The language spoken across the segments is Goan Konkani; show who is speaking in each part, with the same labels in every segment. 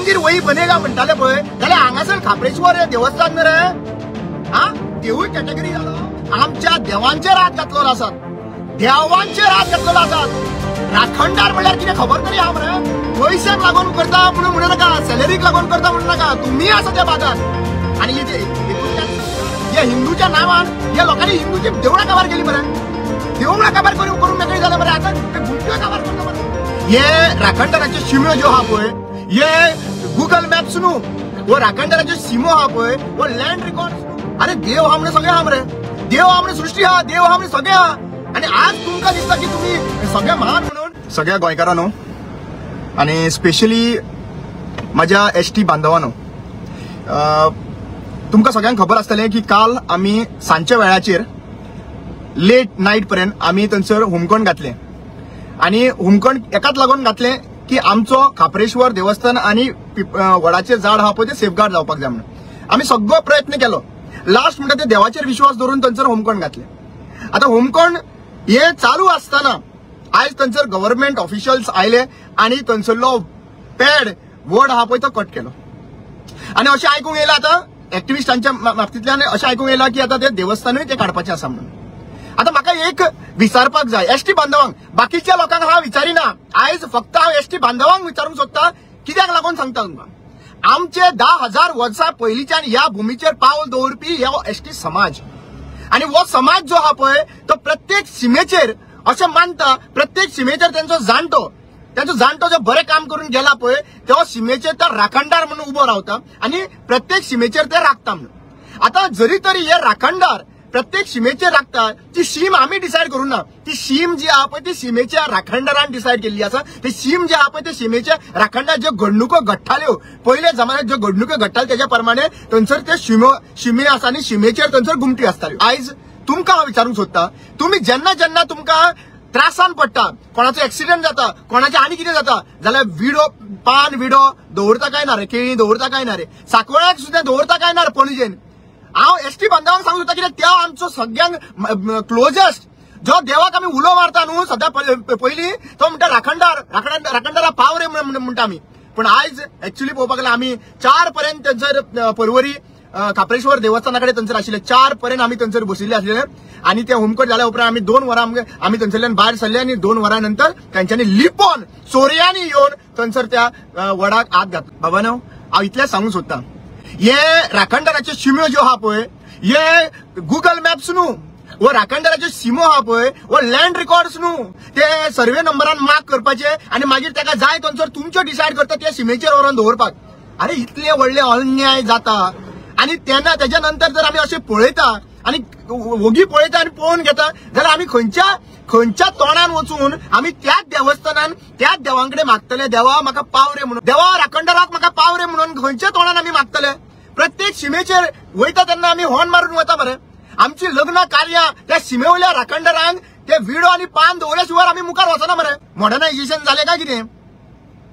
Speaker 1: मंदिर वही बनेगा म्हणटाले पळय, जाल्यार हांगासर खाप्रेश्वर हे देवस्थान मरे हा देवूय कॅटेगरी जालो. आमच्या देवांचेर हात घातलेलो आसात, देवांचेर हात घातलेलो आसात. राखणदार म्हणल्यार कितें खबर तरी आहा मरे? पयशांक लागून करता म्हणून म्हणू नाका, सॅलरीक लागून करता म्हणू नाका, तुमी आसा त्या बाजार. आनी हे हिंदूच्या नांवान ह्या लोकांनी हिंदूची देवळां काबार केली मरे, देवळां काबार करून मेकळी जाले मरे. आतां ते घुमट्यो काबार करता मरे. हे राखणदाराच्यो शिम्यो ज्यो आहा पळय, हे गुगल मॅप्स न्हू, हो राखणदाराच्यो शिमो आहा पळय, हो लँड रिकॉर्ड. अरे देव आहा म्हणून सगळे आहा मरे, देव आहा म्हणून सृश्टी आहा, देव आहा म्हणून सगळे आहा. आनी आज तुमकां दिसता की तुमी सगळे महान म्हणून. सगळ्या गोंयकारांनो आनी स्पेशली म्हज्या एस टी बांधवांनो, तुमकां सगळ्यांक खबर आसतलें की काल आमी सांजच्या वेळाचेर लेट नायट पर्यंत आमी थंयसर होमखण घातलें. आनी होमखण एकाच लागून घातलें की आमचो खाप्रेश्वर देवस्थान आनी वडाचें झाड आहा पळय तें सेफगार्ड जावपाक जाय म्हणून आमी सगळो प्रयत्न केलो. लास्ट म्हणटा ते देवाचेर विश्वास दवरून थंयसर होमखण घातलें. आतां होमखण हे चालू आसतना आयज थंयसर गव्हर्मेंट ऑफिशियल्स आयले आनी थंयसरलो पॅड वड आहा पळय तो कट केलो. आनी अशें आयकूंक येयलां आतां एक्टिविस्टांच्या बाबतींतल्यान अशें आयकूंक येयलां की आतां ते देवस्थानूय ते काडपाचें आसा म्हणून. आतां म्हाका एक विचारपाक जाय एस टी बांधवांक, बाकीच्या लोकांक हांव विचारिना, आयज फक्त हांव एस टी बांधवांक विचारूंक सोदता. कित्याक लागून सांगता तुमकां, आमचे 10,000 वर्सां पयलींच्यान ह्या भुमीचेर पावल दवरपी हो एस टी समाज. आनी हो समाज जो आहा पळय तो प्रत्येक शिमेचेर अशें मानता, प्रत्येक शिमेचेर तेंचो जाणटो, तेंचो जाणटो जो बरें काम करून गेला पळय तो शिमेचेर तो राखणदार म्हणून उबो रावता आनी प्रत्येक शिमेचेर ते राखता म्हणून. आतां जरी तरी हे राखणदार प्रत्येक शिमेचेर राखता, ती शीम आमी डिसायड करूं ना, ती शीम जी आहा पळय ती शिमेच्या राखणदारान डिसायड केल्ली आसा. ती शीम जी आहा पळय ती शिमेच्या राखणदार ज्यो घडणुको घडटाल्यो पयल्या जमान्यात ज्यो घडणुको घडटाल्यो तेज्या प्रमाणे थंयसर ते शिमे आसा आनी शिमेचेर थंयसर घुमटी आसताल्यो. आयज तुमकां हांव विचारूंक सोदता, तुमी जेन्ना जेन्ना तुमकां त्रासान पडटा, कोणाचो एक्सिडंट जाता, कोणाचें आनी कितें जाता, जाल्यार विडो पान विडो दवरता काय ना रे, केळी दवरता काय ना रे, साकवळ्याक सुद्दां दवरता काय ना रे पणजेन. हांव एस टी बांधवांक सांगूंक सोदता कित्याक त्या आमचो सगळ्यांक क्लोजस्ट जो देवाक आमी उलो मारता न्हू सद्या पयलीं तो म्हणटा राखणदार, राखणदारा पाव रे म्हणटा आमी. पूण आयज एक्चुअली पळोवपाक गेल्यार आमी 4 पर्यंत थंयसर पर्वरी खाप्रेश्वर देवस्थाना कडेन थंयसर आशिल्ले, 4 पर्यंत आमी थंयसर बशिल्ले आशिल्ले. आनी ते होमखण जाल्या उपरांत आमी 2 वरां आमी थंयसरल्यान भायर सरले आनी 2 वरां नंतर तेंच्यांनी लिपोन चोरयांनी येवन थंयसर त्या वडाक हात घातलो. बाबानो, हांव इतलेंच सांगूंक सोदता, हे राखणदाराच्यो शिम्यो ज्यो आहा पळय, हे गुगल मॅप्स न्हू, हो राखणदाराच्यो शिमो आहा पळय, हो लँड रिकॉर्ड्स न्हू, ते सर्वे नंबरान मार्क करपाचे आनी मागीर ताका जाय थंयसर तुमच्यो डिसायड करता त्या शिमेचेर व्हरोन दवरपाक. अरे इतले व्हडले अन्याय जाता आनी तेन्ना तेज्या नंतर जर आमी अशें पळयता आनी वोगी पळयता आनी पळोवन घेता जाल्यार आमी खंयच्या खंयच्या तोंडान वचून आमी त्याच देवस्थानान त्याच देवां कडेन मागतले, देवा म्हाका पाव रे म्हणून, देवा राखणदाराक म्हाका पाव रे म्हणून खंयच्या तोंडान आमी मागतले? प्रत्येक शिमेचेर वयता तेन्ना आमी हॉर्न मारून वता मरे. आमची लग्न कार्यां त्या शिमे वयल्या राखणदारांक ते विडो आनी पान दवरल्या शिवाय आमी मुखार वचना मरे. मॉडर्नायझेशन जालें काय कितें?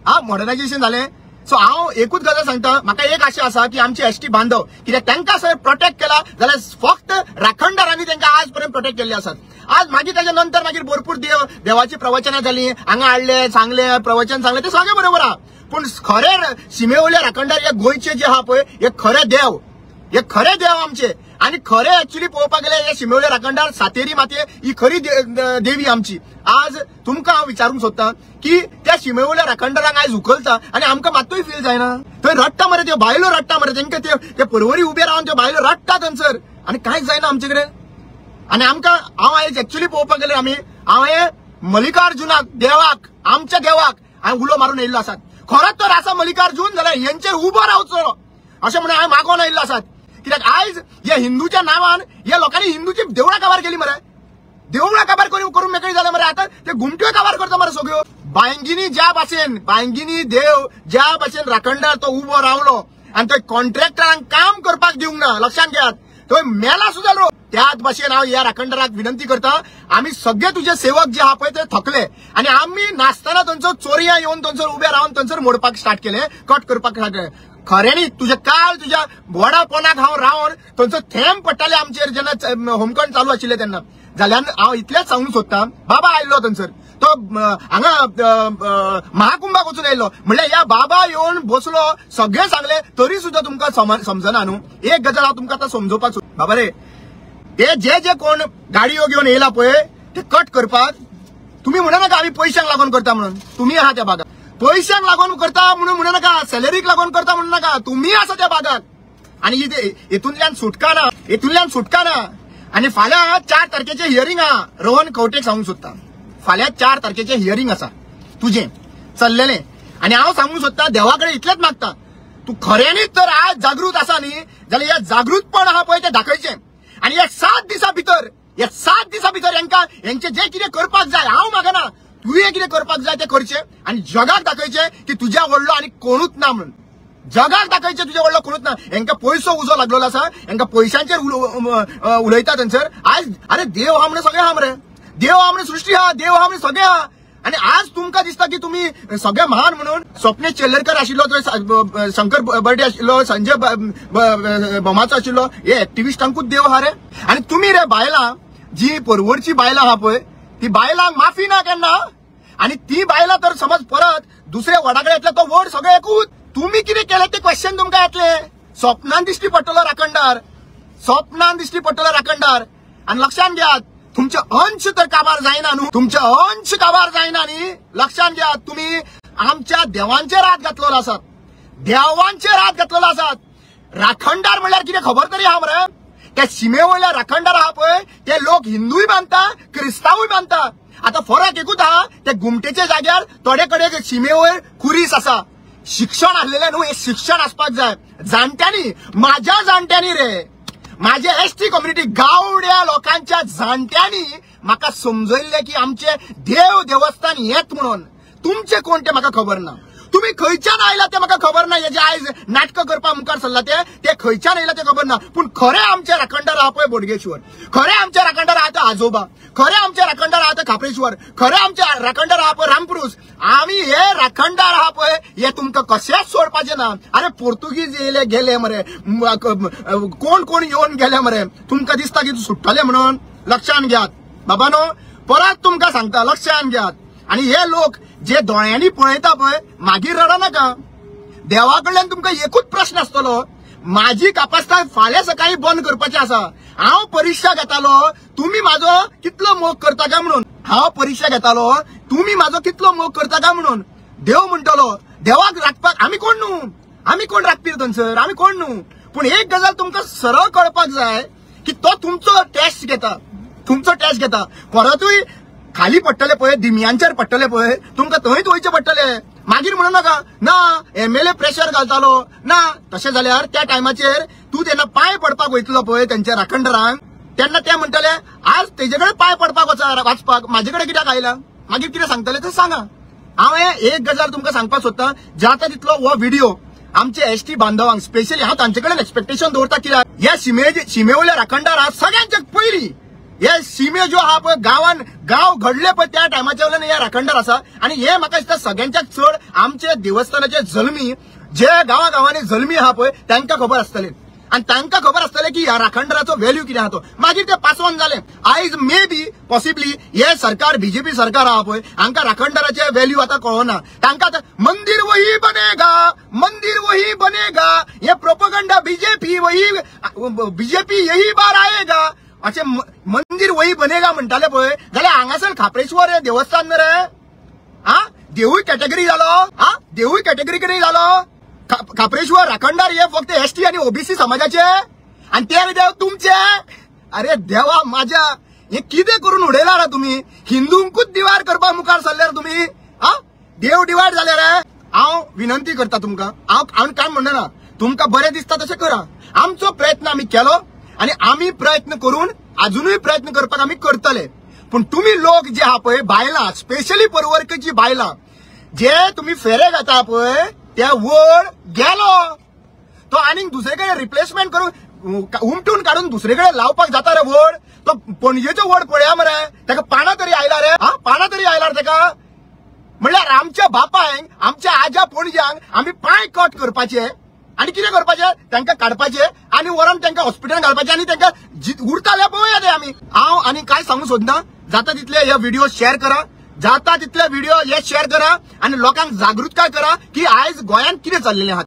Speaker 1: हा, मॉडर्नायझेशन जालें. सो हांव एकूच गजाल सांगता, म्हाका एक आशा आसा की आमचे एस टी बांधव कित्याक तांकां सर प्रोटेक्ट केला जाल्यार फक्त राखणदारांनी तांकां आज पर्यंत प्रोटेक्ट केल्ले आसात. आज मागीर ताच्या नंतर मागीर भरपूर देवाची प्रवचनां जाली, हांगा हाडले सांगले प्रवचन सांगले, ते सगळें बरोबर आहा. पूण खरे शिमे वयले राखणदार हे गोंयचे जे आहा पळय हे खरे देव, हे खरे देव आमचे. आनी खरे एक्चुअली पळोवपाक गेल्यार हे शिमे वयले राखणदार सातेरी माते ही खरी देवी आमची. आज तुमकां हांव विचारूंक सोदता की त्या शिमे वयल्या राखणदारांक आयज उखलता आनी आमकां मात्तूय फील जायना. थंय रडटा मरे त्यो बायलो, रडटा मरे तेंकां, ते पर्वरी उबे रावन त्यो बायलो रडटा थंयसर आनी कांयच जायना आमचे कडेन. आनी आमकां हांव आयज एक्चुअली पळोवपाक गेल्यार आमी हांवें मल्लिकार्जुनाक देवाक, आमच्या देवाक हांवें उलो मारून येयल्लो आसात. खरोच तर आसा मल्लिकार्जुन जाल्यार हेंचेर उबो रावचो अशें म्हणून हांवें मागोन आयिल्लो आसात. कित्याक आयज हे हिंदूच्या नांवान ह्या लोकांनी हिंदूची देवळां काबार केली मरे, देवळां काबार करून मेकळी जाले मरे. आतां ते घुमट्यो काबार करता मरे सगळ्यो. बांयगिनी ज्या भाशेन, बांयगिनी देव ज्या भाशेन राखणदार तो उबो रावलो आनी थंय कॉन्ट्रॅक्टरांक काम करपाक दिवंक ना, लक्षांत घेयात, थंय मेला सुद्दां रो. त्याच भाशेन हांव ह्या राखणदाराक विनंती करता, आमी सगळे तुजे सेवक जे आहा पळय ते थकले आनी आमी नासतना थंयसर चोरयां येवन थंयसर उबे रावन थंयसर मोडपाक स्टार्ट केले, कट करपाक स्टार्ट केले. खऱ्यांनी तुजे काल तुज्या वडा पोनाक हांव रावन थंयसर थेंब पडटाले आमचेर जेन्ना होमखण चालू आशिल्ले तेन्ना. जाल्यार हांव इतलेंच सांगूंक सोदता, बाबा आयिल्लो थंयसर, तो हांगा महाकुंभाक वचून आयलो. म्हणल्यार ह्या बाबा येवन बसलो, सगळें सांगलें तरी सुद्दां तुमकां समजना न्हू. एक गजाल हांव तुमकां आतां समजोवपाक, बाबा रे, ते जे जे कोण गाडयो घेवन येयला पळय ते कट करपाक तुमी म्हणा नाका आमी पयशांक लागून करता म्हणून. तुमी आहा त्या भागात, पयशांक लागून करता म्हणून म्हणू नाका, सॅलरीक लागून करता म्हणून नाका, तुमी आसा त्या भागात. आनी हितूंतल्यान सुटका ना, हितूंतल्यान सुटका ना. आनी फाल्यां 4 तारखेचें हियरींग आहा, रोहन खंवटेक सांगूंक सोदता, फाल्यां 4 तारखेचें हियरींग आसा तुजें चल्लेलें. आनी हांव सांगूंक सोदता, देवा कडेन इतलेंच मागता, तूं खऱ्यांनीच तर आज जागृत आसा न्ही जाल्यार ह्या जागृतपण आहा पळय तें दाखयचें. आनी ह्या 7 दिसां भितर, ह्या 7 दिसां भितर हेंकां हेंचें जें कितें करपाक जाय, हांव मागना, तुवें कितें करपाक जाय तें करचें आनी जगाक दाखयचें की तुज्या व्हडलो आनी कोणूच ना म्हणून. जगाक दाखयचें तुज्या व्हडलो कोणूच ना. हेंकां पयसो उजो लागलेलो आसा, हेंकां पयशांचेर उलयता थंयसर. आज अरे देव आहा म्हणून सगळें आहा मरे, देव आहा म्हणून सृश्टी आहा, देव आहा म्हणून सगळें आहा. आनी आज तुमकां दिसता की तुमी सगळे महान म्हणून. स्वप्नेश चेल्लरकर आशिल्लो, थंय शंकर बर्डे आशिल्लो, संजय बोमाचो आशिल्लो, हे एक्टिविस्टांकूच देव आहा रे. आनी तुमी रे बायलां, जी परवरची बायलां आहा पळय, ती बायलांक माफी ना केन्ना. आनी ती बायलां तर समज परत दुसऱ्या वडा कडेन येतले, तो वड सगळे एकूच. तुमी कितें केलें तें क्वेश्चन तुमकां येतलें. स्वप्नान दिश्टी पडटलो राखणदार, स्वप्नान दिश्टी पडटलो राखणदार. आनी लक्षांत घेयात, तुमचे अंश तर काबार जायना न्हू, तुमचे अंश काबार जायना न्ही. लक्षांत घेयात, तुमी आमच्या देवांचेर हात घातलेलो आसात, देवांचेर हात घातलेलो आसात. राखणदार म्हणल्यार कितें खबर तरी आहा मरे? त्या शिमे वयल्या राखणदार आहा पळय ते लोक हिंदूय मानता, क्रिस्तांवूय मानता. आतां फरक एकूच आहा, ते गुमटेच्या जाग्यार थोडे कडेन शिमे वयर खुरीस आसा. शिक्षण आसलेलें न्हू, हें शिक्षण आसपाक जाय जाणट्यांनी. म्हाज्या जाणट्यांनी रे, माझे एसटी कम्युनिटी गावड्या लोकांच्या जाणट्यांनी म्हाका समजयल्लें की आमचे देव देवस्थान येत म्हणून. तुमचे कोण ते म्हाका खबर ना, तुम्ही खंयच्यान आयला ते म्हाका खबर ना, हे जे आयज नाटकां करपा मुखार सरला ते खंयच्यान आयला ते खबर ना. पूण खरें आमचे राखणदार आहा पळय बोडगेश्वर, खरें आमचे राखणदार आहा ते आजोबा, खरें आमचे राखणदार आहा ते खाप्रेश्वर, खरें आमचे राखणदार आहा पळय रामपुरूस. आमी हे राखणदार आहा पळय हे तुमकां कशेंच सोडपाचें ना. अरे पोर्तुगीज येयले गेले मरे, कोण कोण येवन गेले मरे, तुमकां दिसता की सुट्टले म्हणून. लक्षांत घेयात बाबानो, परत तुमकां सांगता, लक्षांत घेयात. आनी हे लोक जे दोळ्यांनी पळयता पळय, मागीर रडा नाका. देवा कडल्यान तुमकां एकूच प्रश्न आसतलो, म्हाजी कापास्तान फाल्यां सकाळीं बंद करपाचें आसा. हांव परिक्षा घेतालो, तुमी म्हाजो कितलो मोग करता काय म्हणून. हांव परिक्षा घेतालो, तुमी म्हाजो कितलो मोग करता काय म्हणून. देव म्हणटलो, देवाक राखपाक आमी कोण न्हू, आमी कोण राखपी थंयसर, आमी कोण न्हू. पूण एक गजाल तुमकां सरळ कळपाक जाय की तो तुमचो टेस्ट घेता, तुमचो टेस्ट घेता. परतूय खाली पडटले पळय, दिमयांचेर पडटले पळय, तुमकां थंयच वयचें पडटलें. मागीर म्हणू नाका ना एमएलए प्रेशर घालतालो ना. तशें जाल्यार त्या टायमाचेर तूं तेन्ना पांय पडपाक वयतलो पळय तेंच्या राखणदारांक, तेन्ना ते म्हणटले आज तेजे कडेन पांय पडपाक वचपाक, म्हाजे कडेन कित्याक आयला. मागीर कितें सांगतले तें सांगा. हांवें एक गजाल तुमकां सांगपाक सोदता, जाता तितलो हो व्हिडिओ आमचे एसटी बांधवांक स्पेशली हांव तांचे कडेन एक्सपेक्टेशन दवरता, कित्याक ह्या शिमे वयल्या राखणदार सगळ्यांचे पयलीं हे शिमे ज्यो आहा पळय गांवान गांव घडले पळय त्या टायमाच्या वयल्यान हे राखणदार आसा. आनी हे म्हाका दिसता सगळ्यांच्याक चड आमचे देवस्थानाचे जल्मी जे गांवा गांवांनी जल्मी आहा पळय तांकां खबर आसतलें. आनी तांकां खबर आसतलें की ह्या राखणदाराचो व्हॅल्यू कितें आहा तो. मागीर ते पासोन जालें. आयज मे बी पॉसिबली हे सरकार बीजेपी सरकार आहा पळय हांकां राखणदाराचे व्हॅल्यू आतां कळना. तांकां आतां मंदिर वही बनेगा, मंदिर वही बनेगा, हे प्रोपोगंडा बीजेपी वही, बीजेपी यही बार आएगा, अशें मंदिर वही बनेगा म्हणटाले पळय. जाल्यार हांगासर खाप्रेश्वर हे देवस्थान रे, आ देवूय कॅटेगरी जालो, आ देवूय कॅटेगरी कडेन जालो. खाप्रेश्वर राखणदार हे फक्त एसटी आनी ओबीसी समाजाचे आनी ते देव तुमचे. अरे देवा माझ्या, हे कितें करून उडयला रे तुमी. हिंदूंकूच दिवार करपाक मुखार सरले रे तुमी. आ देव डिवायड जाले रे. हांव विनंती करता तुमकां, हांव काय म्हणना, तुमकां बरें दिसता तशें करा. आमचो प्रयत्न आमी केलो आनी आमी प्रयत्न करून अजुनूय प्रयत्न करपाक आमी करतले. पूण तुमी लोक जे आहा पळय बायलां, स्पेशली परवरकेची बायलां, जे तुमी फेरे घेता पळय ते वड गेलो तो आनीक दुसरे कडेन रिप्लेसमेंट करून उमटून काडून दुसरे कडेन लावपाक जाता रे वड. तो पणजेचो वड पळया मरे, ताका पानां तरी आयला रे, हा पानां तरी आयला रे ताका. म्हणल्यार आमच्या बापायक, आमच्या आज्या पणज्यांक आमी पांय कट करपाचे आनी कितें करपाचें, तांकां काडपाचें आनी व्हरोन तांकां हॉस्पिटलान घालपाचें आनी तांकां उरताले पळोवया ते आमी. हांव आनी कांय सांगूंक सोदना, जाता तितले हे व्हिडिओ शेअर करा. जाता तितले व्हिडिओ हे शेअर करा आणि लोकांक जागृतकाय करा की आयज गोंयांत कितें चल्लेलें आहा.